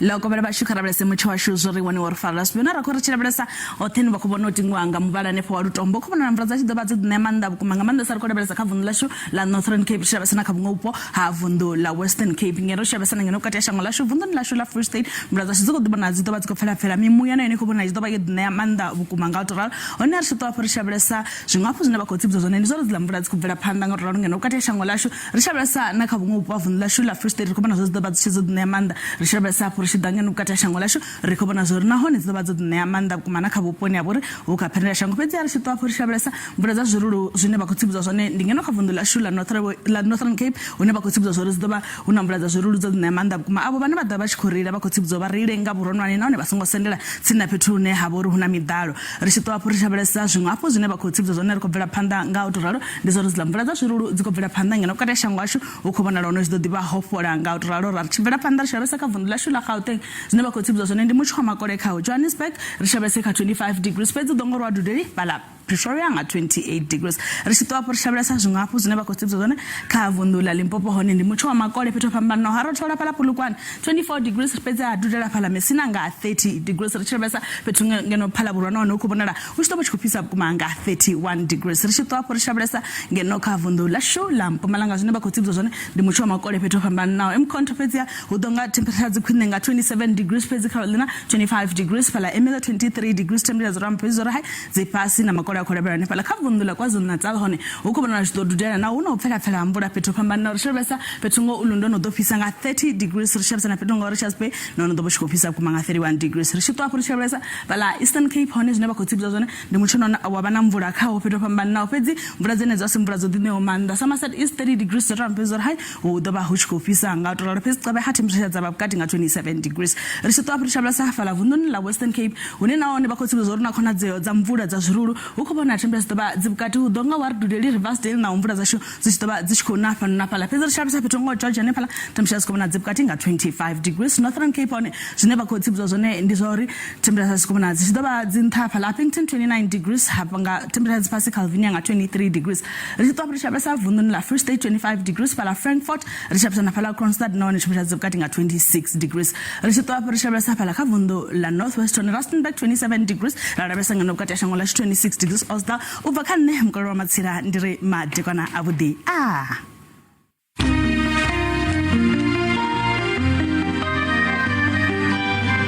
Ḽa kovhela vhashu kha lavhelese mutsho washu zwo ri waniwa ri farela zwifhio na ra khou ri tshi lavhelesa hoṱhe ni vha khou vhona u tingiwa nga muvhala hanefho wa lutombo khou vhonala mvula dza tshi ḓo vha dzo ḓi ṋea maanḓa vhukuma nga maanḓesa ri khou lavhelesa kha vunḓu ḽashu ḽa Northern Cape ri tshi lavhelesa na kha vhuṅwe vhupo ha vunḓu ḽa Western Cape ngeno ri tshi lavhelesa na ngeno vhukati ha shango ḽashu vunḓuni ḽashu ḽa Free State mvula dzashu dzi khou ḓi vhonala dzi ḓo vha dzi khou pfela pfela mimuya na yone i khou vhonala i tshi ḓo vha yo ḓi ṋea maanḓa vhukuma nga u tou ralo hone ri tshi ṱwa hafhu ri tshi lavhelesa zwiṅwe hafhu zwine vha khou tsivhudza zwone ndi zwa uri dziḽa mvula dzi khou bvela phanḓa nga u tou ralo ngeno vhukati ha shango ḽashu Ri tshi lavhelesa na kha vhuṅwe vhupo ha vunḓu ḽashu ḽa Free State ri khou vhona zwo dzi ḓo vha dzi tshi dzo ḓi ṋea maanḓa. Ri tshi lavhelesa hafhu ri tshi ḓa ngeno vhukati ha shango ḽashu ri khou vhona zwa uri nahone dzi ḓo vha dzo ḓi ṋea maanḓa vhukuma na kha vhuponi ha vho ri hu kha phendela shango. Fhedziha ri tshi ṱwa hafhu ri tshi lavhelesa mvula dza zwirulu zwine vha khou tsivhudzwa zwone ndi ngeno kha vunḓu ḽashu ḽa ḽa Northern Cape hune vha khou tsivhudzwa zwa uri dzi ḓo vha hu na mvula dza zwirulu dzo ḓi ṋea maanḓa vhukuma. Avho vhane vha ḓo vha vha tshi khou reila vha khou tsivhudzwa vha reile nga vhuronwane nahone vha songo sendela tsini na fhethu hune ha vha uri hu na miḓalo. Ri tshi ṱwa hafhu ri tshi lavhelesa zwiṅwe hafhu zwine vha khou tsivhudzwa zwone ri khou bvela phanḓa nga u tou ralo ndi zwa uri dziḽa mvula dza zwirulu dzi khou bvela phanḓa ngeno vhukati ha shango hashu hu khou vhonala hone zwi ḓo ḓivha ho fhola nga u tou ralo ra ri tshi bvela phanḓa ri tshi lavhelesa kha vunḓu ḽashu ḽa Gauteng zwine vha khou tsivhudzwa zwone ndi mutsho wa makole kha Johannesburg ri tshi lavhelese kha 25 degrees fhedzi u ḓo ngorwa dudeli fhaḽa Pretoria nga 28 degrees. Ri tshi ṱuwa hafhu ri tshi lavhelesa zwiṅwe hafhu zwine vha khou tsivhudzwa zwone kha vunḓu ḽa Limpopo hone ndi mutsho wa makole fhethu ho fhambanaho ha rothola fhaḽa Polokwane 24 degrees fhedzi ha dudela fhaḽa Messina nga 30 degrees ri tshi lavhelesa fhethu ngeno phala vhurwa nahone hu khou vhonala hu tshi ḓo vha tshi khou fhisa vhukuma nga 31 degrees. Ri tshi ṱuwa hafhu ri tshi lavhelesa ngeno kha vunḓu ḽashu ḽa Mpumalanga zwine vha khou tsivhudzwa zwone ndi mutsho wa makole fhethu ho fhambananaho eMkhonto fhedziha hu ḓo nga temperature dzi khwine nga 27 degrees fhedzi kha ḽina 25 degrees fhaḽa Ermelo 23 degrees temperature dzo ramba fhedzi zwo ri hai dzi fhasi na makole a khou lavhelela hanefhaḽa kha vunḓu ḽa KwaZulu-Natal hone hu khou vhonala zwi ḓo dudela na hu na u pfela pfela ha mvula fhethu ho fhambananaho ri tshi lavhelesa fhethu ngo Ulundi no ḓo fhisa nga 30 degrees ri tshi lavhelesa na fhethu ngo Richards Bay nahone ḓo vha tshi khou fhisa vhukuma nga 31 degrees ri tshi ṱwa hafhu ri tshi lavhelesa fhaḽa Eastern Cape hone zwine vha khou tsivhudza zwone ndi mutsho une wa vha na mvula khawo fhethu ho fhambananaho fhedzi mvula dzenedzo a si mvula dzo ḓiṋeho maanḓa Somerset East 30 degrees zwo ralo fhedzi uri hai hu ḓo vha hu tshi khou fhisa nga u tou ralo fhedzi Gqeberha temperature dza vha vhukati nga 27 degrees ri tshi ṱwa hafhu ri tshi lavhelesa hafhaḽa vunḓuni ḽa Western Cape hune nahone vha khou tsivhudza uri na khonadzeo dza mvula dza zwirulu hu khou vhona temperature dzi ḓo vha dzi vhukati hu ḓo nga wa ri dudeli Riversdale naho mvula dzashu dzi tshi ḓo vha dzi tshi khou na fhano na fhaḽa fhedzi ri tshi lavhelesa fhethu ngo George hanefhaḽa temperature dzi khou vhona dzi vhukati nga 25 degrees Northern Cape hone zwine vha khou tsivhudzwa zwone ndi zwa uri temperature dzi khou vhona dzi tshi ḓo vha dzi nṱha hafhaḽa Upington 29 degrees hafha nga temperature dzi fhasi Calvinia nga 23 degrees ri tshi ṱwa ri tshi lavhelesa vunḓuni ḽa Free State 25 degrees fhaḽa Frankfurt ri tshi lavhelesa na fhaḽa Kroonstad nahone temperature dzi vhukati nga 26 degrees ri tshi ṱwa ri tshi lavhelesa fhaḽa kha vunḓu ḽa North West hone Rustenburg 27 degrees ra lavhelesa ngeno vhukati ha shango ḽashu 26 degrees Osdal u bva kha nṋe mukololo wa matsila ndi ri madekwana avhuḓi a ah.